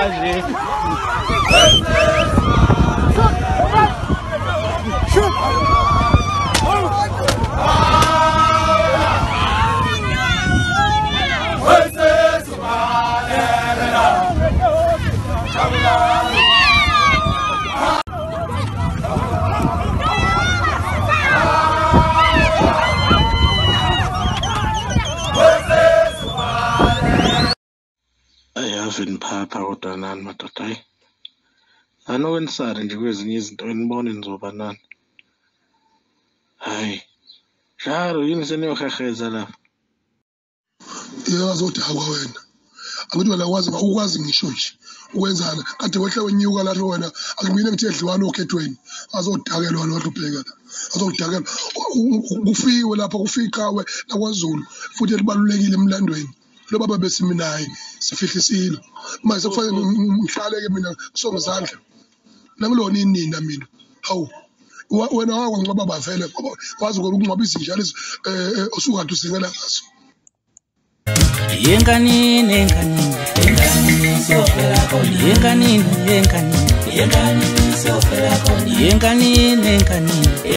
kanje. Ave niphapha kodwa nani madoda, hayi anokenisale nje kwezinye izinto enibone nizoba nani. Hayi njalo yini seniyoheheza lapha? Uyazodakwa wena, angithi wena wazi ukwazi ngisho nje ukwenzana kade wehle wenyuka lapho wena, akumina ngithi edliwana okhethweni azodakelwa lo ubheka la, azodakelwa kufiwe lapha, kufiqawe lakwaZulu futhi elibalulekile emlandweni. Lo baba besimi naye sifihlisile manje sekufanele ngihlale ke mina kusonga izandla nangilona inina mina. Hawu wena wakwancwaba bavele wazi ukungcwaba izinja lezi osukade usingela ngazo. Yenkanini yenkanini yenkanini siyofela khona, yenkanini yenkanini yenkanini siyofela khona, yenkanini yenkanini.